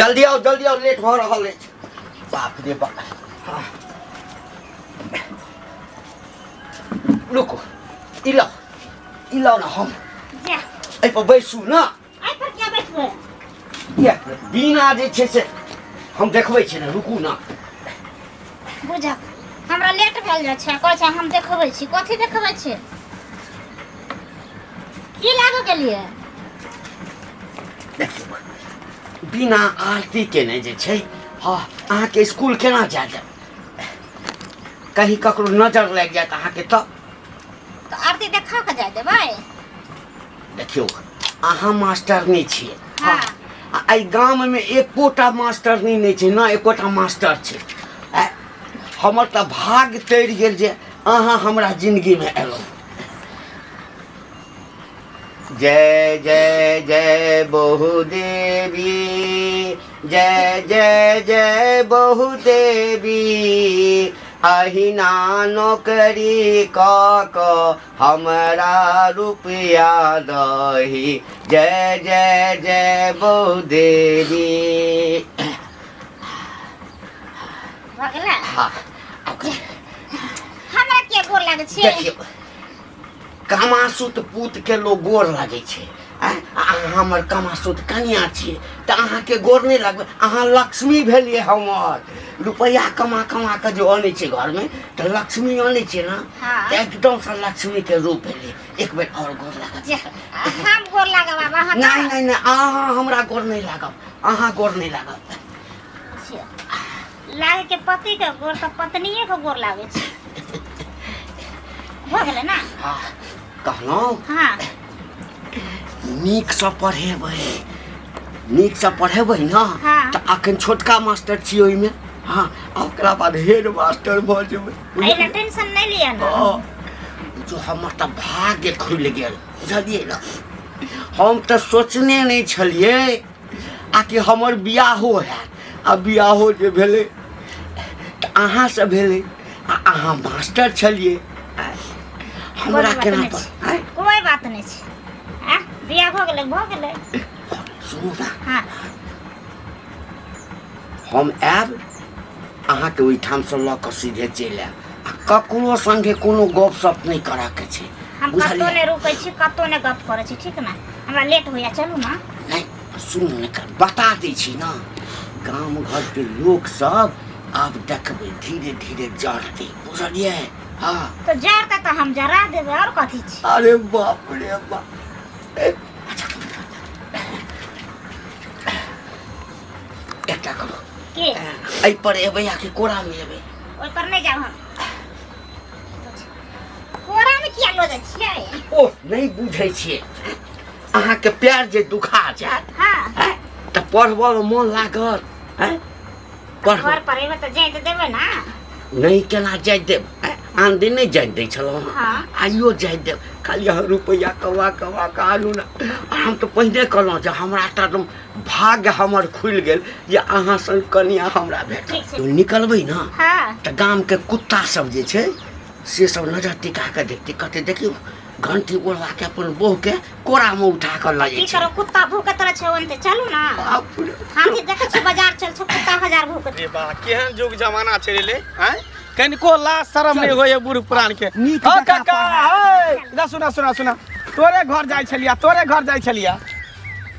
जल्दी आउ, जल्दी आउ, लेट भऽ रहल अछि। बाप रे बाप। हाँ। रुकू, ई लाउ, ई लाउ ने, हम जा। एहिपर बैसू ने। एहि पर किया बैठबै? किया बिना जे छै से हम देखबै छी ने, रुकू ने। बुझक, हमरा लेट भेल जाइ छै, कहै छै हम देखबै छी। कथी देखबै छी? की लागऽ गेलियै? देखियौ, बिना आरती केने जे छै, हँ, अहाँके स्कूल केना जाय देब? कहीं ककरो नजर लागि जायत अहाँके तऽ। तऽ आरती देखा कऽ जाय देबै? देखियौ, अहाँ मास्टरनी छियै। हाँ। आ एहि गाममे एकोटा मास्टरनी नहि छै ने, एकोटा मास्टर छै। आ हमर तऽ भाग तैर गेल जे अहाँ हमरा जिंदगीमे एलहुँ। जय जय जय बहु देवी, जय जय जय बहु देवी, अहिना नौकरी कऽ कऽ हमरा रुपया दही, जय जय जय बहु देवी। भऽ गेलै? हाँ, आब हमरा किया गोर लागै छियै? देखियौ, कामासुत पूत के लोग गोर लागै छै। आँय, आ अहाँ हमर कामासुत कनिया छियै तऽ अहाँके गोर नहि लागबै? अहाँ लक्ष्मी भेलियै हमर। रुपैआ कमा कमा कऽ जे अनै छै घरमे तऽ लक्ष्मी अनै छै ने। हाँ। तऽ एकदमसँ लक्ष्मीके रूप भेलियै। एक बेर आओर गोर लागत। जे हम गोर लागब आब अहाँ? नहि नहि नहि, अहाँ हमरा गोर नहि लागब, अहाँ गोर नहि लागब। लागे के पति के गोर तऽ पत्निये के गोर लागै छै। भऽ गेलै ने? हाँ, कहलहुँ। हाँ। नीकसँ पढ़ेबै, नीकसँ पढ़ेबै ने? हाँ। तऽ अखन छोटका मास्टर छी ओहिमे, हाँ, आ ओकरा बाद हेड मास्टर भऽ जेबै। एहि लए टेंशन नहि लिअ ने। हाँ, जो हमर तऽ भाग्य खुलि गेल, बुझलियै ने? हम तऽ सोचने नहि छलियै आ कि हमर बियाहो हैत। आ बियाहो जे भेलै तऽ अहाँसँ भेलै, आ अहाँ मास्टर छलियै। आ हमरा कोनो बात केना नहि पर छै। आँय? कोइ बात नहि छै, आ बियाह भऽ गेलै, भऽ गेलै। सुनू ने। हाँ। हम आयब अहाँके ओहिठामसँ लऽ कऽ सीधे चलि आयब, आ ककरो संगे कोनो गप सप नहि करऽके छै। हम कतहु बुझलियै? नहि रुकै छी, कतहु नहि गप करै छी, ठीक ने? हमरा लेट होइया, चलू ने। नहि, सुनू ने, बता दै छी ने, गाम घरके लोक सब आब देखबै धीरे धीरे जरतै, बुझलियै? हँ। तऽ जरतै तऽ हम जरा देबै, आओर कथी छी? अरे बाप रे बाप। ए, अच्छा, एकटा करू। की? एहि पर एबै आ कि कोरामे एबै? ओहि पर नहि जायब हम। कोरामे किया लऽ जाइ छियै? ओ नहि बुझै छियै, अहाँके प्यार जे दुखा जायत, हाँ, आँय, तऽ पढ़बऽमे मोन लागत? आँय, पढ़बऽ घर पर एबै तऽ जाइत देबै ने? नहि, केना जाय देब? आँय, आन दिन नहि जाय दै छलहुँ हँ? हाँ। आइयो जाय देब, खाली अहाँ रुपैआ कमा कमा कऽ आनू ने। आ हम तऽ पहिने कहलहुँ जे हमरा तऽ एकदम भाग्य हमर खुलि गेल जे अहाँ सन कनिया हमरा भेटल। ठीक छै। निकलबै ने? हाँ। तऽ गामके कुत्ता सब जे छै से सब नजर टिका कऽ देखतै, कहतै देखियौ, घंटी ओढ़वा के अपन बहू के कोरा में उठा कऽ लऽ की जाइ छै। करो, कुत्ता भूकैत रहै छै ओनते, चलू ने। बाप रे। हम भी देखै छी, बाजार चल छै, कुत्ता हजार भूकैत। रे बा, केहन जुग जमाना चलि एलै आँय, कनिको लाज शरम नहि होइए बूढ़ पुरान के। नीक हौ जकाँ काका, पढ़ाइ। है इधर सुना सुना सुना, तोरे घर जाइ छलिया, तोरे घर जाइ छलिया।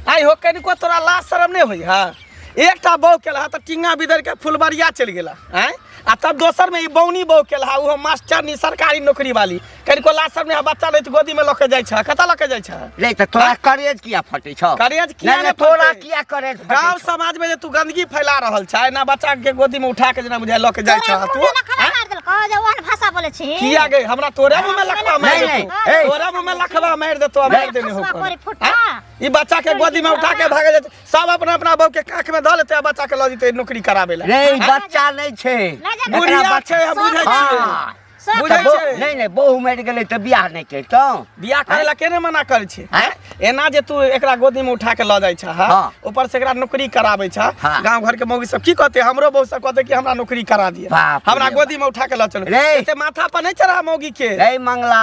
आइ हो, कनिको तोरा लाज शरम नहि होइ है? एकटा बहू केलहा तऽ टिंगा बिदर के फुलबरिया चलि गेला आँय, आ तब दोसर में ई बौनी बहू केलहा, ओहो मास्टरनी, सरकारी नौकरी वाली। कनिको लाज शरम नहि? बच्चा नहि तऽ गोदी में लऽ के जाइ छै, कतऽ लऽ के जाइ छै? रे, तऽ तोरा करेज किया फटै छौ? करेज किया नहि, नहि तोरा फटै? किया करेज फटै गांव छौ? समाज में जे तू गंदगी फैला रहल छै ना, बच्चा के गोदी में उठा के जेना बुझाय लऽ के जाइ तोरा छै तू मुँह में लखवा आँय? मारि देलकौ जे ओहन भाषा बोलै छी? किया गे, हमरा तोरे मुँह में लखवा मारि नहीं, देतौ? नहीं, ए। तोरे मुँह में लखवा मारि देतौ, मारि देने हो खसुआ कोनो। परी फुटा। आँय? ई बच्चा के गोदी में उठा के भागे जेतै, सब अपना अपना बहू के काख में धऽ लेतै आ बच्चा के लऽ जेतै नौकरी कराबै लए। रे, ई बच्चा नहि छै। लऽ जा। एकरा बुढ़िया बच्चा छै, हम बुझै छियै। हाँ। सब बुझै तऽ छै नहि नहि, बहु मरि गेलै तऽ बियाह नहि करितहुँ? बियाह करे ला के ने मना करै छै? आँय? एना जे तू एकरा गोदी में उठा के लऽ जाइ छह, हाँ। ऊपर से एकरा नौकरी कराबै छह, हाँ। गांव घर के मौगी सब की कहते? हमरो बहू सब कहते कि हमरा नौकरी करा दिया, बाप रे हमरा बाप। गोदी में उठा के लऽ चलू। रे। एते माथा पर नहीं चढ़ा मौगी के। रे मंगला,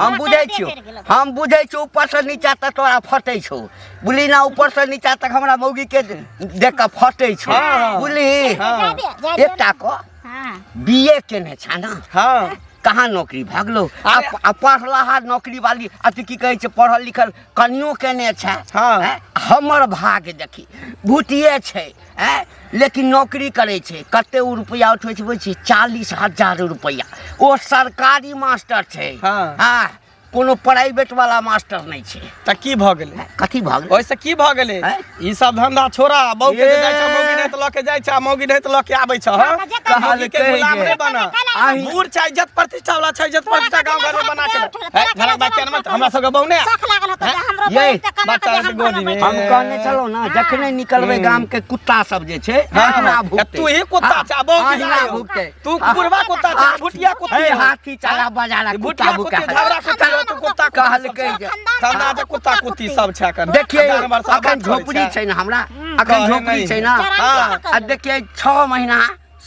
हम बुझै छियौ, हम बुझै छियौ, ऊपर से नीचा तक तोरा फटै छौ, बुझली ना? ऊपर से नीचा तक हमरा मौगी के देख कऽ फटै छौ, हाँ। बुझली? हाँ। जाय दे, जाय दे। एकटा क हाँ। बी ए केने छ ना? हाँ। कहाँ नौकरी भगलो? अरे- आ पढ़लाहा नौकरी वाली अथी की कहै छै, पढ़ल लिखल कनियो केने छै। हाँ। हैं? हमर भाग्य देखी, भूतिए छै, हैं? लेकिन नौकरी करै छै। कते ओ रुपैआ उठबै छै बुझै छी? 40,000 रुपैआ। ओ सरकारी मास्टर छै। हाँ। हाँ, कोनो प्राइवेट वाला मास्टर नहि छै। तऽ की भऽ गेलै? कथी भऽ गेलै? ओहिसँ की भऽ गेलै? आँय? ई सब धंधा छोड़ा। बहू के जे जाइ छै, ए। मौगी नहि तऽ लऽ के जाइ छै आ मौगी नहि तऽ लऽ के आबै छै। हँ, जे कहलकै मौगी के गुलाम जे। नहि बना। आही- बूढ़ छै, इज्जत प्रतिष्ठा वाला छै, इज्जत प्रतिष्ठा गाँव घर में बना के तोरा है, घरक बात केना मत हमरा सबके बहू नहि शौख लागल होतौ जे हमरो ये, बहिन तऽ कमा बच्चा के जे के हम गोदी में। बनबै। हम कहने छलहुँ ना, जखने निकलबै गाम के कुत्ता सब जे छै हाँ, अहिना हाँ, भुकतै। तू ही कुत्ता हाँ, छै, बहु अहिना बिलाइ हो। भुकतै। तू बुढ़वा कुत्ता छै, भुटिया कुत्ती हे हो। हाथी चला बजारा ई कुत्ता भुटिया भुका कुत्ती, झबरा कुत्ती हो, तू कुत्ता कुत्ती सब कहलकै छै। जे खानदान छै, कुत्ता कुत्ती सब छै एखन। देखिए जानवर सब अखन बात करै झोपड़ी छै। छै ने हमरा, अखन कहै झोपड़ी नहि। छै ना। हाँ। आ देखिए, 6 महीना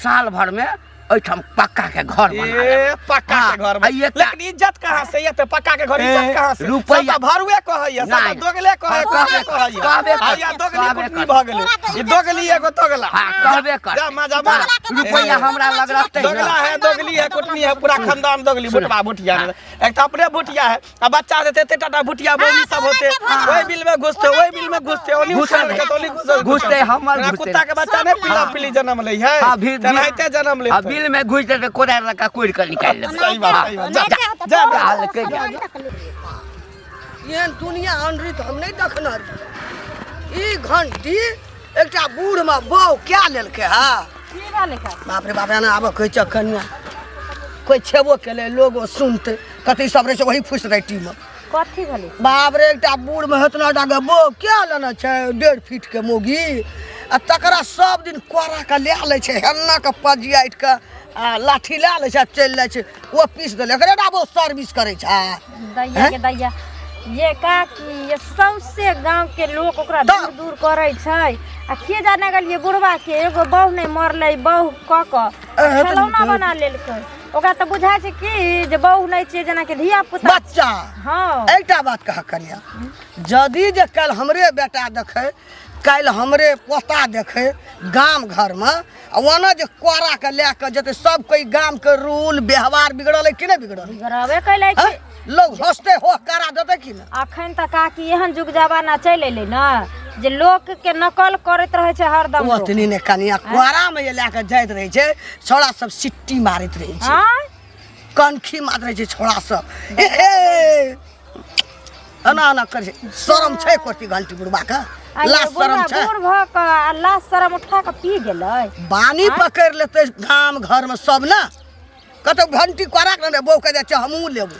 साल भर में ओहिठाम पक्का के घर बना ए लेबै। पक्का हाँ, के घर आ में। एकटा- लेकिन इज्जत कहाँ से ये? पक्का के घर इज्जत कहाँ से? रुपैया- सब तऽ भरुए कहैया, सब तऽ नहि। दोगले कहै, हाँ, कहबे कहबे कहैया। कहबे आ या कर- दोगली कहबे कुटनी कर। भऽ गेलै। ई दोगली एगो दोगला। हाँ, कहबे कर। जा मजा मार। रुपैया हमरा लग रहतै दोगला ना। है, दोगली है, कुटनी है, पूरा खानदान दोगली, भुटवा भुटिया है। एक तऽ अपने भुटिया है आ बच्चा देते एते टाटा भुटिया बौनी सब होते, ओहि बिल में घुसते, ओहि बिल में घुसते, ओनी घुसल उछाल के तो ओनी घुसल। घुसते, हमर जेना घुसते। कुत्ता के बच्चा नहि पीला पीली जन्म लै है, हाँ, भी- तेनाहिते जन्म आ लेतै। बिल में घुसि जेतै, कोदारि लऽ कऽ कोड़ि कऽ निकालि लेबै। सही बात, सही बात। जा, जा, जा। कहलकै जे- एहन दुनिया अनरित हम नहि देखने रही। ई घंटी एकटा बूढ़ में बौ क्या लेलकै हा? की भेलै का? बाप रे बाप, एना आबऽ कहै छै कनिया, कोइ छेबो केलै, लोगो सुनतै, कथी सब रहै छै वही फुसि रैटीमे। कथी भेलै? बाप रे, एकटा बूढ़ में एतना टा के बौ क्या लेने छै, 1.5 फीट के मौगी, आ तकरा सब दिन कोरा के लए लै छै, हेन्ना के पजियाटि के आ लाठी लए लै छै आ चलि जाइ छै। ओ पीस देलै एकरे टा बौ सर्विस करै छै। दैया के दैया, ये काकी, ये सौंसे गांव के लोग ओकरा दूर दूर करै छै आ के जाने गेलियै बुढ़वा के एगो बहु नहि मरलै, बहु कऽ कऽ एहे तऽ खेलौना बना लेलकै। ओकरा तऽ बुझाइ छै कि जे बहु नहि छै, जेनाकि धिया पुता बच्चा। हँ। एकटा बात कह कनिया, यदि जे काल्हि हमरे बेटा देखै, काल्हि हमरे पोता देखै गाम घरमे, आ ओना जे कोराके लए कऽ जेतै, सब कोइ गामके रूल व्यवहार बिगड़ल है कि नहि बिगड़ल? बिगड़बे कैले हँ? छै। लोग हंसते हो करा देतै कि नहि? अखन तऽ काकी एहन जुग जमाना चलि एलै ने जे लोक के नकल करैत रहै छै हरदम लोक। ओतनी ने कनिया, कोरामे जे लए कऽ जाइत रहै छै, छौड़ा सब सिट्टी मारैत रहै छै, आँय? कनखी मारैत रहै छै छौड़ा सब, हे हे एना एना करै छै। शरम छै कोटी घंटी बुढ़बा के? आ ये लाज शरम बुढ़ा छै? बूढ़ भऽ कऽ आ लाज शरम उठा कऽ पी गेलै। बानी पकड़ि लेतै गाम घरमे सब ने, कतौ घंटी कोरा के ने बहू के जाइ छै, हमहूँ लेबै।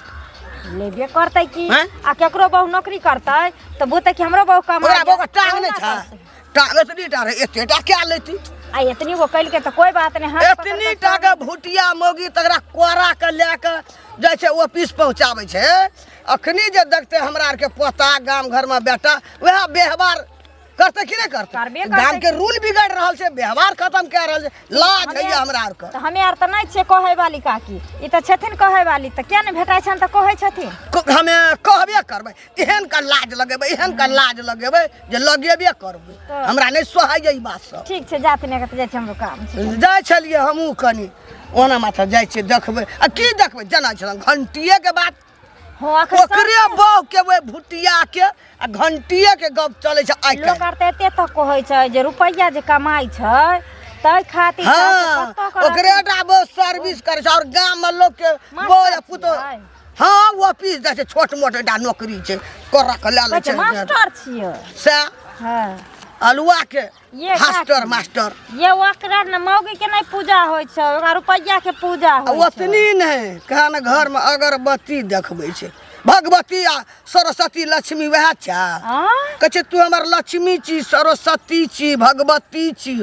लेबे करतै की? हैं? आ केकरो बहु नौकरी करतै तऽ बुझतै कि हमरो बहु कमा। ओकरा बहू के टांग नहि छै? टांग एतनी टा रहै, एते टा कए लेती। आ एतनी गो कैलकै तऽ कोई बात नहि, हाथ पकड़ एतनी कऽ टा के भुटिया मौगी, तकरा कोरा के लए के जाइ छै, ऑफिस पहुँचाबै छै। अखनी जे देखतै हमरा आरके पोता गाम घरमे बेटा, वएह व्यवहार करतै कि नहि करतै? करबे करतै। गाम के रूल बिगड़ रहल छै, व्यवहार खत्म कए रहल छै। लाज होइए हमरा आरके। तऽ हमे आर तऽ नहि छियै कहै वाली काकी, ई तऽ छथिन कहै वाली, तऽ किया नहि भेटाइ छनि तऽ कहै छथिन। हमे कहबे करबै, एहन का लाज लगेबै, एहन का लाज लगेबै जे लगेबे करबै। हमरा नहि सोहाइए ई बात सब। ठीक छै, जात नहि तऽ जाइ छै, हमरो काम छै। जाइ छलियै हमहूँ कनि ओना माथा जाइ छियै, देखबै आ की देखबै, जेना छल घंटिएके बात। हँ, अखन सब ओकरे बहू के ओहि भुटिया के आ घंटिए के गप चलै छै आइ लोक काल्हि। आर तऽ एते तक कहै छै जे रुपैआ जे कमाइ छै ताहि खातिर हँ, कतऽ कऽ ओकरे टा बहू सर्विस करै छै और गाम में लोक के मास्टर बहू आ पुतोह। छियै? हँ, ओ ऑफिस जाइ छै, छोट मोट एकटा नौकरी छै, कोरा के लए लै कहै छै छै। मास्टर छियै। सएह। हँ। अलुआ के ये मास्टर काकी। मास्टर। ये ओकरा ने मौगी के नहि पूजा होइ छै, ओकरा रुपैआ के पूजा आ होइ छै। ओतनी नहि, कहा ने घर में अगरबत्ती देखबै छै, भगवती आ सरस्वती लक्ष्मी वएह छै। आँय? कहै छै तू हमर लक्ष्मी छी, सरस्वती छी, भगवती छी।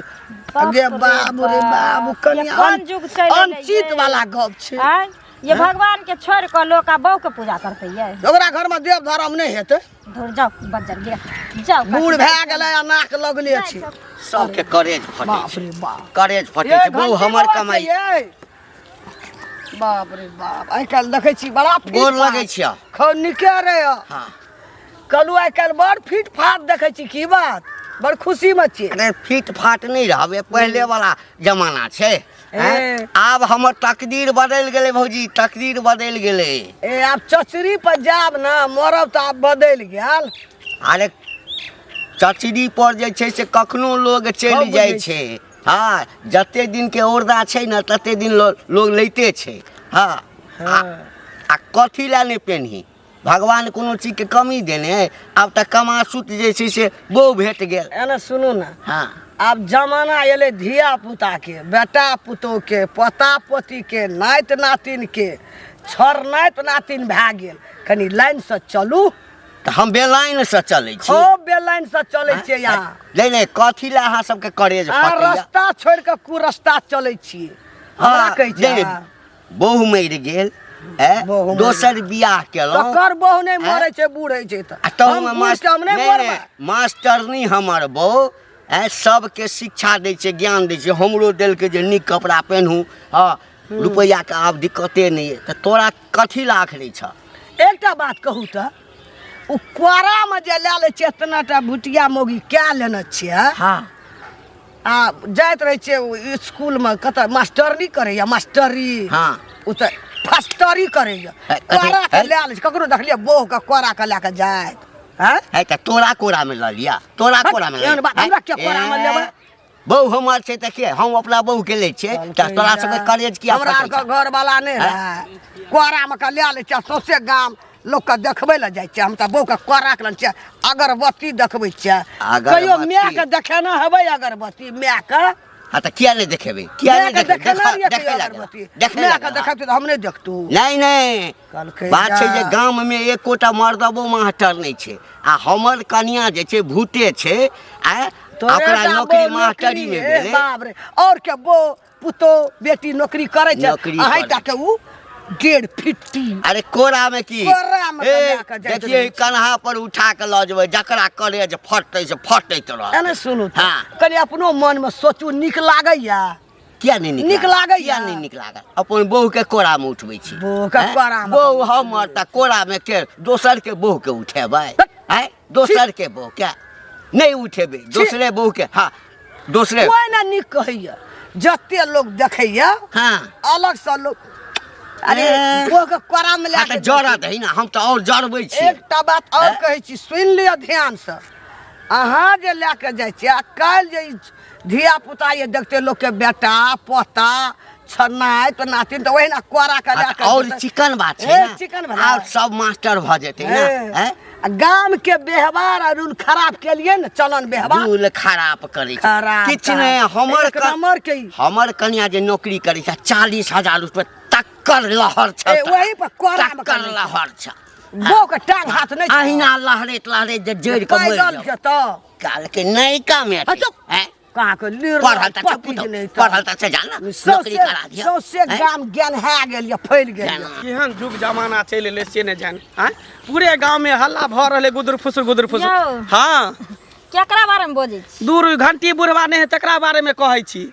बाप गे रे बाबू रे बाप। बाबू, ये कनिया कोन जुग चलि एलै अनचित ये? वाला गप छै। आँय? ये भगवान के छोड़ कऽ लोक आ बहू के पूजा करतै ये ओकरा घरमे देव धर्म नहि हेतै धुर जाओ बज्जर गिरा जाओ बूढ़ भए गेलै आ नाक लगले छै सबके करेज फटै बाप छै रे बाप करेज फटै छै बहु हमर कमाई ये बाप रे बाप आइ काल्हि देखै छी बड़ा फिट गोर लगै फाट। छियह। खौ नीके रे हाँ कहलू आइ काल्हि बड़ फिट फाट देखै छी की बात बड़ खुशीमे छी अरे फिट फाट नहि रहबै पहिले वाला जमाना छै हैं? ए। आब हमर तकदीर बदलि गेलै भौजी तकदीर बदलि गेलै ए आब चचरी पर जायब ने मरब तऽ आब बदलि गेल अरे चचरी पर जे छै से कखनो लोग चलि हम जाइ बुझै छै हँ जते दिनके औरदा छै ने तते दिन लोग लैते छै हँ आ आ कथी लए नहि पेनही भगवान कोनो चीजके कमी देने अइ आब तऽ कमासुत जे छै से बहु भेट गेल एना सुनू ने हँ आब जमाना एलै धिया पुताके बेटा पुतोहके पोता पोतीके नाति नातिनके छर नाति नातिन भए गेल कनि लाइनसँ चलू तऽ हम बेलाइनसँ चलै छी खूब बेलाइनसँ चलै छियै यहाँ नहि नहि कथी लए अहाँ सबके करेज अहाँ फटैया रस्ता छोड़ि कऽ कुरस्ता चलै छियै हमरा हँ, कहै छियै नहि, अहाँ। बहु मरि गेल ऐं, बहु मरि दोसर बियाह केलहुँ तकर बहु नहि मरै छै बूढ़ होइ छै तऽ आ तहूमे हम बूढ़ छी, हम नहि नहि, मरबै नहि, मास्टरनी हमर बहु ऐं सबके शिक्षा दै छै ज्ञान दै छै हमरो देलकै जे नीक कपड़ा पेन्हू हँ रुपैआके आब दिक्कते नहि अइ तऽ तोरा कथी लए आखरै छह एकटा बात कहू तऽ ओ कोरामे जे लए लै छियै एतना टा भुटिया मौगी कए लेने छियै हँ आ जाइत रहै छियै ओ इसकुलमे कतऽ मास्टरनी करैया मास्टरी हँ। ओ तऽ फास्टरी करैया ए, कथी? कोरा के ए? लए लै छै ककरो देखलियै बहुके कोरा के लए कऽ जाइत हँ है तऽ तोरा कोरामे लऽ लिअ तोरा कोरामे लऽ एहन बात लिअ। हमरा किया कोरामे ए, लेबै? बहु हमर छै तऽ के हम अपना बहुके लै छियै तऽ तोरा सबके करेज किया हमरा फटै आरके छौ? घरवाला नहि रहै कोरामे के लए लै छियै सौंसे गाम लोकके देखबै लए जाइ छियै हम तऽ बहूके कोरा के लै छियै अगरबत्ती देखबै छियै अगरबत्ती। कहियो मायके देखेने हेबै अगरबत्ती मायके हाँ तऽ किया नहि देखेबै किया नहि मायके देखेबै देखेने रहियै देखै कहियो लागल अगरबत्ती देखै मायके लागल देखेतै तऽ हम नहि देखतू नहि नहि कहलकै बात छै जे जा। गाममे एकोटा मर्दबो मास्टर नहि छै आ हमर कनिया जे छै भूते छै आ तोरे ओकरा टा नौकरी बो मास्टरी मे नौकरी, भेलै ए बाप रे और के बो पुतो बेटी नौकरी करै छै नौकरी अहीं करै टा के उ डेढ़ फिट्टी अरे कोरा में की कोरा मे ए, लए कऽ जाइत देखिए रहै छै। कन्हा पर उठा के लऽ जेबै जकरा करेज फटतै से फटैत रहत एने सुनू तऽ हाँ। कनि अपनो मन मे सोचू नीक लागैया किया नहि नीक लागैया? किया नहि नीक लागल अपन बहू के कोरा मे उठबै छी बहू के हैं? कोरामे बहू हमर तऽ कोरा मे के दोसर के बहू के उठेबै हैं दोसर के बहू के नहि उठेबै दोसरे बहू के हाँ दोसरे कोइ ने नीक कहैया जते लोग देखैया हाँ अलग से लोग अरे ए। बहू के कोरा मे हाँ लए तऽ जरत है ना हम तऽ और जरबै छी एकटा बात और कहै छी सुनि लिअ ध्यानसँ अहाँ जे लए कऽ जाइ छियै आ काल्हि जे ई धिया पुता ये देखते लोकके बेटा पोता नाति नातिन तऽ ओहिना कोरा के लए कऽ और जेतै। चिकन बात छै ए, ने चिकन भेलै। आब सब मास्टर भऽ जेतै ने ए, हैं? आ गाम के व्यवहार आ रूल खराब केलिए ने चलन व्यवहार रूल खराब करै छै खराब किछु नहि खराब। हमर एक नंबर के ई। हमर कनिया जे नौकरी करै छै 40,000 रुपए तक्कर लहर छै ए, ओही पर कोरामे तक्कर करै छै। लहर छै बो के टांग हाथ नहि छै। अहिना लहरैत लहरैत जे जड़ि कऽ मरि पैदल जाउ जेतौ कालके नहि कमेतै अच्छा। हैं? कहाँ के लीर पढ़ल तऽ छै पति पुतहु, नहि तऽ। पढ़ल तऽ छै जान ने नौकरी सौंसे करा दिअ सौंसे हैं? गाम ज्ञान है गेल ये फैल गेल ये। ज्ञान। केहन जुग जमाना चलि एलै से नहि जानि आँय पूरे गाँवमे हल्ला भऽ रहलै गुदुर फुसुर गुदुर फुसुर यौ। हँ केकरा बारेमे बजै छी दूर घंटी बुढ़वा नहि है तकरा बारेमे कहै छी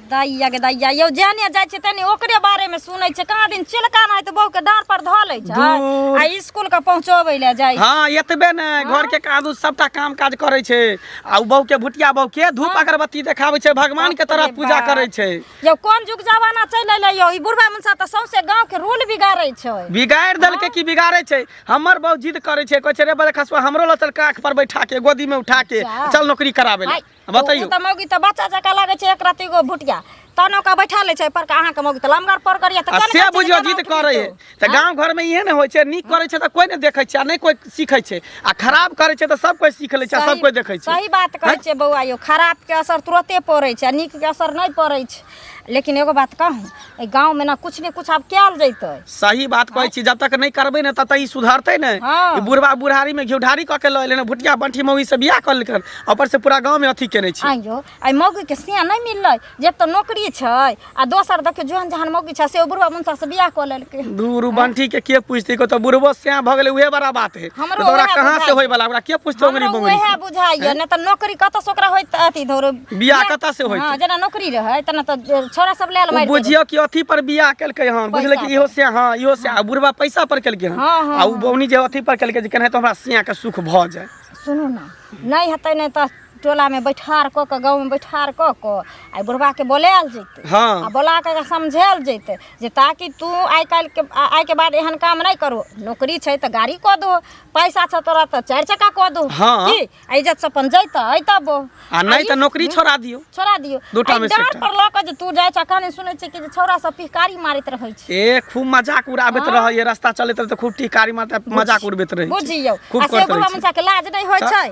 दैया के दैया यौ जेने जाइ छै तेने ओकरे बारेमे सुनै छै कहाँ दिन चिलका नहि तऽ बहूके डाँड़ पर धऽ लै छै दूर। आ इसकुल के पहुँचबै लए जाइ छै। हँ एतबे ने घर के काज सबटा काम काज करै छै आ उ बहू के भुटिया बहू के धूप अगरबत्ती देखाबै छै भगवान के तरफ पूजा करै छै यौ कोन जुग जमाना चलि एलै यौ ई बुढ़बा मनसा तऽ सौंसे गाँव के रूल बिगाड़ै छै बिगाड़ि देलकै कि बिगाड़ै छै हमर बहू जिद करै छै कहै छै रे बड़े खसुआ हमरो लऽ चल काख पर बैठा के गोदी में उठा के जा। चल नौकरी कराबै हाय, लए बतैयौ ओ तऽ मौगी तऽ बच्चा जकाँ लागै छै एक राति एगो भुटिया तहन ओकरा बैठा लै छै पर अहाँके मौगी तऽ लमगर पर करिया तऽ आ केना से कहै छै बुझियौ जे केना जिद करै है उठबी तऽ तू? गाँव घरमे इहे ने होइ छै नीक करै छै तऽ कोइ नहि देखै छै आ नहि कोइ सीखै छै आ खराब करै छै तऽ सब कोइ सीख लै छै आ सब कोइ देखै छै सही बात कहै छियै बौआ यौ खराबके असर तुरते पड़ै छै आ नीकके असर नहि पड़ै छै लेकिन एगो बात कहूँ एहि गाँवमे ने किछु ने किछु आब कयल जैतै सही बात कहै छी जब तक नहि करबै ने तब तक ई सुधरतै ने हँ। ई बुढ़वा बुढ़ारी में घिउढारी कऽ के लऽ एलै ने भुटिया बंठी मौगी से बियाह कऽ लेलकन ऊपर से पूरा गाँव में अथी केने छै आइयो एहि मौगीके सिया नहि मिललै जे तऽ नौकरी नौकरी छै आ दोसर देखियौ जोहन जहान मौगी छै से ओ बुढ़वा मुनसा से बियाह कऽ लेलकै। दूर बंठी के के पूछते को तो बुढ़बो सियाह भऽ गेलै उहे बड़ा बात है। हमरो तऽ ओकरा उएह कहाँ से बुझाइए। होय वाला, ओकरा के पूछते ओंगरी हमरो बोंगरी उएह बुझाइए नहि तऽ नौकरी कतऽ से ओकरा होइत अथी धरो बियाह कतऽ से होइत? हँ, जेना नौकरी रहै तेना तऽ छौड़ा सब लेल ओ मारि देबै। बुझियौ कि अथी पर बियाह केलकै हन, बुझलै कि पैसा इहो से, हँ इहो से, आ बुढ़बा पैसा पर केलकै हन। हँ, हँ, आ उ बौनी जे अथी पर केलकै जे केनाहितो हमरा सियाह के सुख भऽ जाय। सुनू ने, नहि हेतै नहि तऽ टोलामे बैठार कऽ कऽ, गाँवमे बैठार कऽ कऽ आ बुढ़बाके बोलायल जेतै। आ बोला कऽ समझायल जेतै जे ताकि तू आइ काल्हिके आइके बाद एहन काम नहि करू। नौकरी छै तऽ गाड़ी कऽ दो, पैसा छौ तोरा तऽ चारि चक्का कऽ दो। की आ इज्जत से अपन जैतऽ अयतऽ बो। आ नहि तऽ नौकरी छोड़ा दियौ। छोड़ा दियौ। दूटा में से डाँड़ एकटा। पर लऽ कऽ जे तू जाइ छऽ, अखन सुनै छियै कि जे छौड़ा सब पिहकारी मारैत रहै छै। ए खूब मजाक उड़ाबैत रहै, रास्ता चलैत रहै तऽ खूब टिकारी मारैत मजाक उड़बैत रहै छै। बुझियौ खूब आ से करैत बुढ़वा रहै छै। मनसा के लाज नहि होइ छै?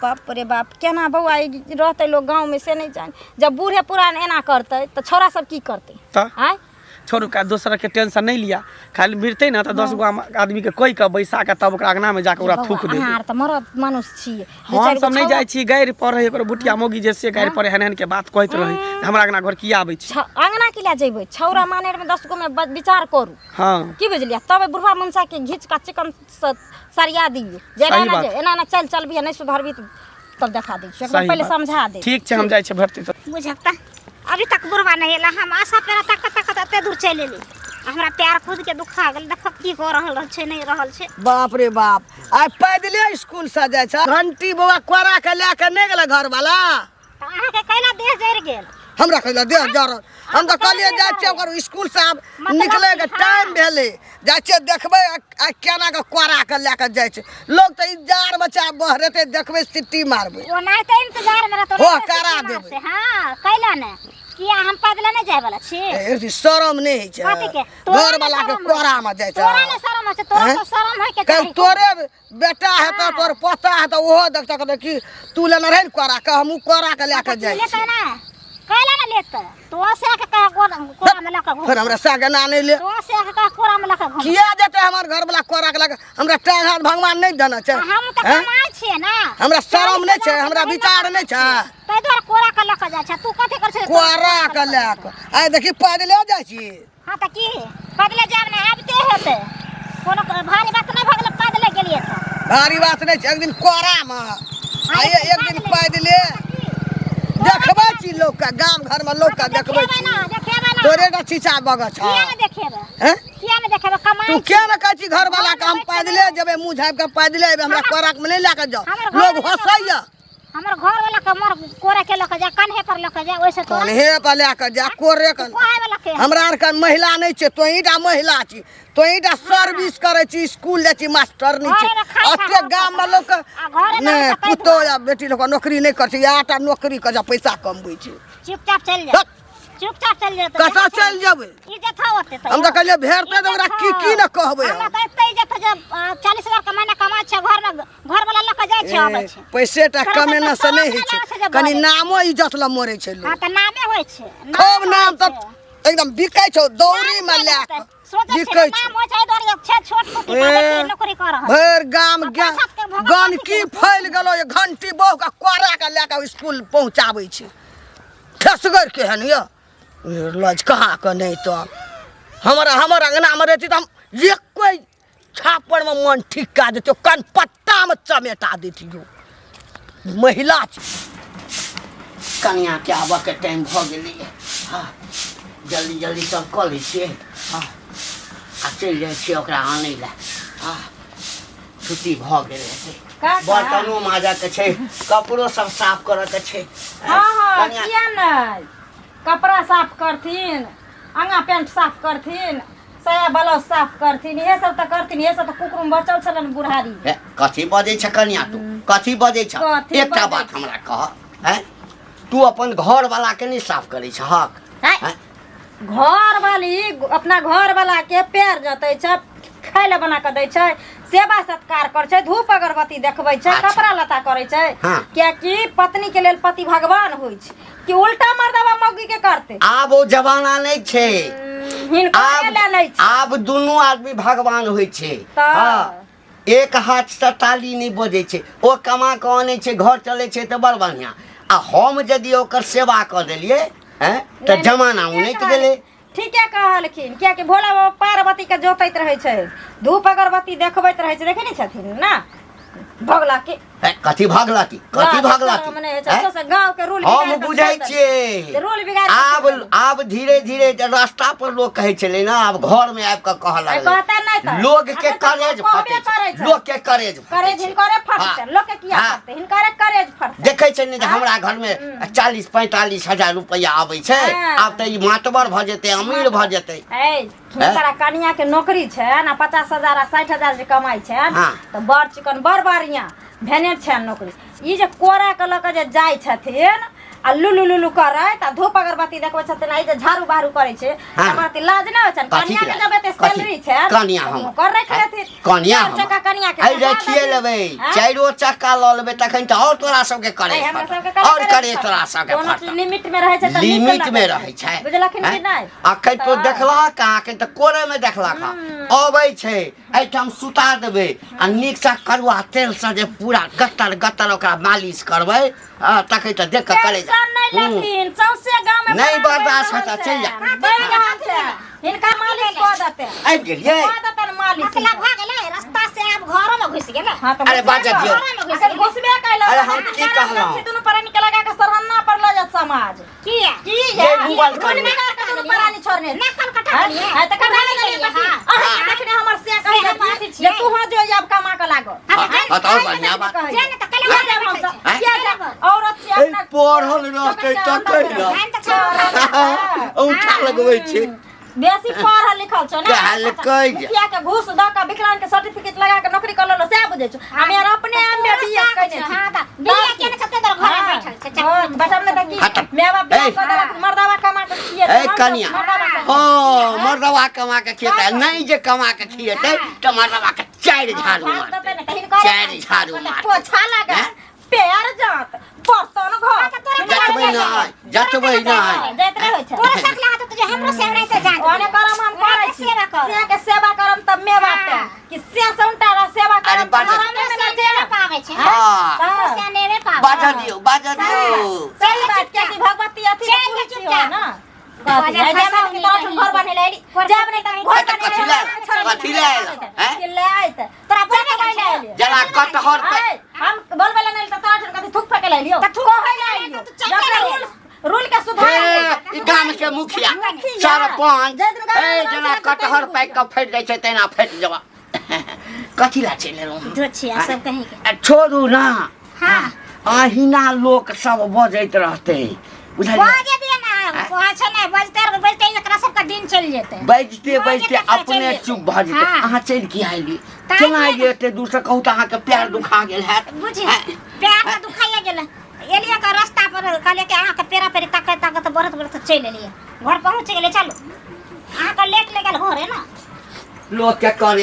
बाप रे बाप, केना बौआ ई रहतै लोक गाँवमे से नहि जानि। जब बूढ़े पुरान एना करतै तऽ छौड़ा सब की करतै? तऽ आँय छोड़ू का, दोसर के टेंशन नहीं लिया, खाली मिरतै ना तऽ 10 गो आदमी के कहि के बैसा के तब ओकरा अंगना में जाके ओकरा थूक देबै। अहाँ आर तऽ मरद मानुस छियै। दू हम चारि गो सब नहीं छौड़ा- जाइ छी, गारि पड़ै है ओकर बुटिया मौगी जे से गारि पड़ै, एहन एहन के बात कहैत रहै, हमरा अंगना घर किया आबै छी? अंगना की लए जेबै, छौड़ा मानेर में 10 गो में विचार करू। की बुझलियै? तब बुढ़वा मनसा के घीच का चिकन से सरिया दियौ जे एना सही एना बात। जे एना एना चल चलबी, नहीं सुधरबी तऽ तब देखा दै छियै। सही पहिले बात। समझा दे। ठीक छै, हम जाइ छी भरती तऽ। बुझक तऽ अभी तक बुढ़वा नहीं एला। हम आशा पेरा तक तक एते दूर चलि एली, हमरा पैर खुद के दुखा गेल। देखो की कऽ रहल छै, नहीं रहल छै। बाप रे बाप, आइ पैदले स्कूल से जाइ छै। घंटी बौआ कोरा के लए के नहि गेलै घरवाला? तऽ अहाँके कैला देह जरि गेल? हमरा कैला देह जरल? हम तऽ कहलियै जाइ छियै ओकर स्कूल से आब मतलब निकलै के कि हाँ। टाइम भेलै, जाइ छियै देखबै आइ केना के कोरा के लए के जाइ छै। लोग तऽ इंतजार में छै, आब बहरेतै देखबै सीटी मारबै। ओनाहिते इंतजार में रहतौ। हो, ओनाहिते करा सीटी देबै। मारतै। हाँ, कैला ने किया हम पैदले नहि जाय वाला छी? ए, शरम नहि होइ छै कथी के? तोरा घर ने वाला के शरम होइ कोरा में जाइ छै। तोरा ने शरम होइ छै? तोरा हैं? तऽ शरम होइ के कल चाही। तोरे बेटा हेतौ, तोर पोता हेतौ, ओहो देखतौ, कहतौ कि तू लेने रही ने कोरा के, हमहूँ कोरा के लए के जाइ लेतै छी। ने, कैला ने लेतै? तो से के कह कोरा में लऽ के घूम। फेर हमरा सएह ना नहि ले। तो से के कह कोरा में लऽ के घूम। किया जेतै हमर घर वाला कोरा के लऽ के? हमरा टांग हाथ भगवान नहि देने छै? हम तऽ हैं? कमाइ छियै ने। हमरा शरम नहि छै? 40,000 हमरा के विचार नहि छै? ताहि दुआरे कोरा के लऽ के जाइ छै। तू कथी करै छै? कोरा के लए के आइ देखी पैदले जाइ छी। हाँ तऽ की पैदले जायब ने आबिते हेतै, कोनो भारी बात नहि भऽ गेलै पैदले गेलियै तऽ। भारी बात नहि छै, एक दिन कोरामे आ एक दिन पैदले देखबै छी लोकके, गाम घरमे लोकके देखबै देखेबै छी। ना, देखेबै ना। तोरे टा चीचा बगऽ छ। किया ने देखेबै? हैं? किया ने देखेबै? कमाइ तू छी। किया ने कहै छी घरवाला के हम पैदले जेबै, मुँह झाँपि के पैदले अयबै, हमरा कोरामे नहि लए के जाउ, हमर घर लोग वाला हँसैया। हमर घर वाला के मोर कोरा के लऽ के जा, कन्हे पर लऽ के जा, ओइसे तोरा कन्हे पर लए के जा, कोरे के। कहै वाला के हमरा आरके महिला नहि छै, तोहीं टा महिला छी, तोहीं टा सर्विस करै छी, स्कूल जाइ छी, मास्टरनी छी। घरेमे खाइ खा एते घर गाममे लोकके आ घरेमे नहि रहै छै ताहि पुतोह या बेटी लोकके नौकरी नहि करै छै, इएह टा नौकरी करै छै, पैसा कमबै छै। चुपचाप चलि जा। हट। चुपचाप चलि जेतै। कतऽ चलि जेबै? इज्जत हौ ओते हम तऽ कहलियै भेटतै तऽ ओकरा की की ने कहबै। हमरा तऽ एते इज्जत है जे 40,000 के महीना कमाइ छै, घरमे घरवला लऽ कऽ जाइ छै, अबै छै। पैसे टा तोरा कमेना सबके से नहि शरम होइ छै, लागै छै जे कनि बजै। नामो इज्जत लए मरै छै हँ लोक। तऽ नामे होइ छै, खूब नाम होइ तऽ छै। एकदम बिकै छौ दौरी नाम मे किया लए होतै? कऽ सोचै छियै बिकै ने, छौ। नाम होइ छै एहि दुआरे जे छै छोट मोट ए, बेटी नौकरी कऽ रहल छै। भरि गाम आ गे पैसा के भगवान गनकी कथी के? फैल गेलो, ये घंटी बहु के कोरा के लए कऽ स्कूल पहुँचाबै छै। ठेसगर केहन यऽ निर्लज कहाँ के। नहि तऽ हमरा हमर अङ्गनामे रहती तऽ हम एको छापड़मे मन ठीक कए देतियौ, कनपट्टामे चमेटा देतियौ। महिला छै। कनियाके आबऽके टाइम भऽ गेलैए। हँ, जल्दी जल्दी सब कऽ लै छियै। हँ, आ चलि जाइ छियै ओकरा आनै लए। हँ, छुट्टी भऽ गेल हेतै। काका। बर्तनो माजऽ के छै, कपड़ो सब साफ करऽ के छै। हँ हँ कनिया किया नहि कपड़ा साफ करथिन, आगाँ पेंट साफ करथिन, साया ब्लाउज साफ करथिन, इहे सब तऽ करथिन। इहे सब तऽ कुकुर बचल छलनि बुढ़ारी। हे, कथी बजै छ कनिया तू? कथी बजै छ? कथी एकटा बजै बात हमरा कह, हैं, तू अपन घर वाला के नहि साफ करै छहक? हैं? हैं? घर वाली अपना घर वाला के पैर जतै छै, खाय लए बना कऽ दै छै, सेवा सत्कार करै छै, धूप अगरबत्ती देखबै छै, कपड़ा लत्ता करै छै। कियाकि पत्नी के लेल पति भगवान होइ छै, कि उल्टा मर्दवा मौगी के करतै? आब ओ जमाना नहि छै। हिनकर आब लए नहि छै। आब दुनू आदमी भगवान होइ छै। तऽ? हँ, एक हाथसँ ताली नहि बजै छै। ओ कमा कऽ अनै छै, घर चलै छै तऽ बड़ बढ़िआँ, आ हम यदि ओकर सेवा कऽ देलियै, हैं तऽ जमाना उनटि गेलै। ठीके कहलखिन, कियाकि भोला बाबा पार्वती के जोतैत रहै छै, धूप अगरबत्ती देखबैत रहै छै, देखै नहि छथिन ना भगला के। कथी भगला की, कथी भगला की? मने गांव के रूल हम बुझै छियै, रूल बिगाड़ आब आब धीरे धीरे रास्ता पर लोग कहै छलै ना, आब घर में आबि कऽ कहऽ लगलै। लोग के करेज फटै छै, लोग के करेज करेज हिनकरे फटतै, लोग के किया फटतै, हिनकरे करेज फटतै। देखै छै ने जे हमरा घर में 40-45 हजार रुपैआ आबै छै, आब तऽ ई मातबर भऽ जेतै, अमीर भऽ जेतै। हिनकरा कनिया के नौकरी छै ना, 50,000 आ 60,000 जे कमाइ छै तऽ बड़ चिकन बड़ बढ़िया भेने छै नौकरी। ई जे कोरा के लऽ कऽ जे जाइ छथिन आ लुलु लुलु करैत आ धूप अगरबत्ती देखबै छथिन, आ ई जे झाड़ू बहारू करै छै, हमरा तऽ लाज नहि होइ छनि? कनिया के जब एते सैलरी छै, कनिया हम कर राखि लेथिन, कनिया चारि चक्का कनिया के आइ रखिए लेबै, चारिओ चक्का लऽ लेबै तखन तऽ आओर तोरा सबके करे, आओर करे तोरा सबके। कोनो चीज लिमिट में रहै छै तऽ लिमिट में रहै छै, बुझलखिन कि नहि? अखन तो देखलहक कहाँ, अखन तऽ कोरे में देखलक। अबै छै एहिठाम सुता देबै आ नीकसँ करुआ तेलसँ जे पूरा गत्तर गत्तर ओकरा मालिश करबै, तखन तऽ देख कऽ करै नहि बर्दाश्त होता, चलि जा। हिनका मालिश कऽ देतै। आबि गेलियै, कऽ देतनि मालिश। मतलब भऽ गेलै, रास्ता से आब घरो में घुसि गेलै। हाँ, तऽ अरे बाजऽ दियौ। अखन घुसबे कयलक। अरे हम की कहलहुँ? दुनू प्राणी के लगा के सरहन्ना पर लऽ जायत समाज। किया? किया? जे मोबाइल रूल करबै। बिगाड़ के दुनू प्राणी छोड़ने। नकल कटा देलियै। हाँ, तऽ कटा देलियै तऽ की? हाँ। अहाँ के देखने हमर से कहि से देती बात छियै। जे तू हो जो आब कमा के लागो। हाँ, हाँ, तऽ आओर बढ़िआँ बात। जे ने तऽ कैला किया घर जायब में हमसब? बैठल आँय? किया जायब? औरत छियै ए, अपना पढ़ल रहतै तखन ने। छै। तऽ छौ। औंठा लगबै छै। बेसी पढ़ल लिखल छौ ने। कहलकै जे। मुखिया के घूस दऽ के विकलांग के सर्टिफिकेट लगा के नौकरी कर लेलौ, सएह बुझै छौ। हम यार अपने एम ए बी एस कयने छी। हाँ, तऽ बिया केने छौ, तें घर में बैठल छै। हँ, बैठल नहि तऽ की? हाँ, तऽ- माय बाप बियाह ए। कऽ देलक, मर्दावा कमा के खिएतै। ए हम तऽ कनिया, मर्दावा संगे। हँ, मर्दवा कमा के खिएतै, नहि जे कमा के खिएतै तऽ मर्दवा के चारि झाड़ू झाड़ू मारतै, देतै ने तऽ हिनकर चारि झाड़ू मारतै। पोछा लगा, हैं? पैर जात, बर्तन घर। जतबै नहि, जतबै नहि। जाइत नहि होइ छै। तोरा शक लागत तऽ जे हमरो सेवा रहतै जान। ओने करम हम करै छी। सेवा कर। से के सेवा करम तब मे बाप के। कि से से उनटा रह सेवा अरे करम बाजऽ। तब हमरे में ना जेब। पाबै छै। हाँ। हमरो से नेवे पाबै। बाजऽ दियौ, बाजऽ दियौ। सही बात, कियाकि भगवती अथी चलि पूरी जा छी चुपचाप। ना। कथी? बाजार आइ जायब फसाउ कि तोरा नहि घर बनेले एली। जायब नहि तऽ घर तऽ कथी बनेले लए एली। कथी लए एलहुँ, हैं? कि ले आइत? तोरा बोलबे लए एलियै। जरा कटहर पे आइ, हम बोलबे लए नहि एलियै तऽ तोरा ठन कथी थूक फेकै लए एलियौ? तऽ थूक कहै लए फेकै लए एलियौ। तऽ तू चलते जकरा रहियै। रूल के सुधार हे, ई गाम के मुखिया मुखिया। सरपंच जाहि दिन गाम ए मे जेना रहै छै, कटहर तहि पाकि कऽ फटि जाइ छै तेना फटि जेबा। कथी लए चलि एलहुँ हम? दोछिया सब कहीं के। आ, छोड़ू ना। हाँ। अहिना लोक सब बजैत रहतै, बुझलियै? बाजे दिए ना, कहै छै ने, बजते रह, बजते एकरा सबके दिन चलि जेतै। बजते बजते बजते चलि अपने जेतै। चुप भऽ जेतै। हाँ। अहाँ चलि किया एलियै? ताहि केना दुआरे। एलियै एते दूरसँ? कहू तऽ अहाँके पैर दुखा गेल हैत। बुझी हैं? पैर तऽ दुखाइए गेलै। एलियै तऽ रास्ता पर कहलियै कि अहाँके पेरा पेरी ताकैत ताकैत बढ़ैत बढ़ैत चलि एलियै, घर पहुँच गेलियै। चलू, अहाँके लेट लागि गेल घरे ने। लोकके करे